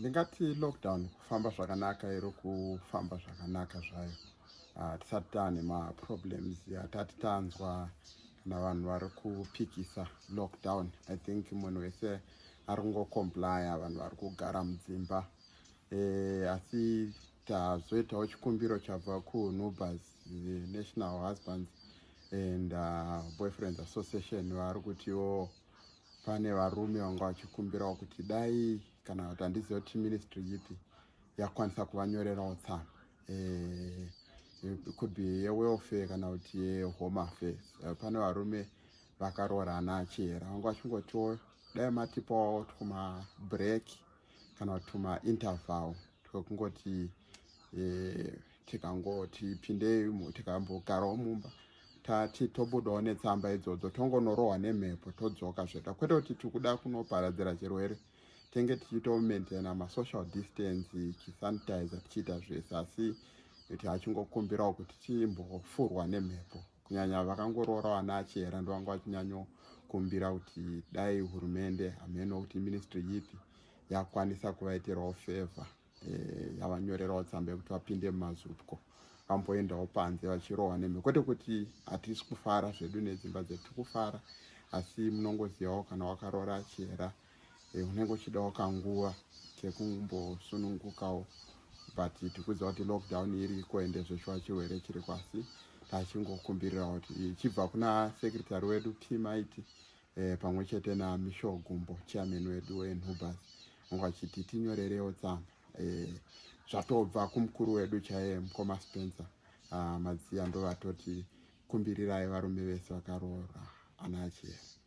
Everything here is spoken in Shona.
Ndingati lockdown kufamba zvakanaka, iri kufamba zvakanaka zvayo. Tisati taane maproblems atati tanzwa kana vanhu vari kupikisa lockdown. I think munhu wese ari kungocomplya, vanhu vari kugara mudzimba. Asi tazoitawo chikumbiro chabva kuNUBAS, National Husbands and Boyfriends Association. Vari kutiwo pane varume vanga vachikumbirawo kuti dai, kana kuti handizivi kuti ministry ipi yakwanisa kuvanyorerawo tsamba, could be yewelfare kana kuti yehome affairs. Pane varume vakaroorana achihera vanga vachingotiwo dai matipawo twumabreak kana kuti tumainterval twekungoti tikangoti pindei, tikambogarawo mumba, tati tobudawo netsamba idzodzo, tongonorohwa nemhepo, todzoka zveda. Kwete kuti tikuda kunoparadzira chirwere, tenge tichitomaintaina masocial distance, tichisanitizer, tichiita zvese, asi tiachingokumbirawo kuti timbofurwa nemhepo. Kunyanya vakangoroora vana achihera ndo vanga vachinyanyokumbira kuti dai hurumende, hameno kuti ministry ipi, yakwanisa kuvaitirawo favor, yavanyorerawo tsamba yekuti vapinde mumaZUPCO, vamboendawo panze vachirohwa nemhepo. Kwete kuti hatisi kufara zvedu nedzimba dzedu, tikufara, asi munongozivawo kana wakaroora achihera, unenge uchidawo kanguva kekumbosunungukawo. But tikuziva kuti lockdown iriko, ende zveshuwa chirwere chiriko, asi tachingokumbirirawo kuti ichibva kuna secretary wedu Pmaiti, pamwe chete naMisho Gumbo, chairman wedu weNUBAS, vanga vachiti tinyorerewo tsamba. Zvatobva kumukuru wedu chaiye, mukoma Spencer Madziya, ndo vatoti kumbirirai varume vese vakaroora ana achihera.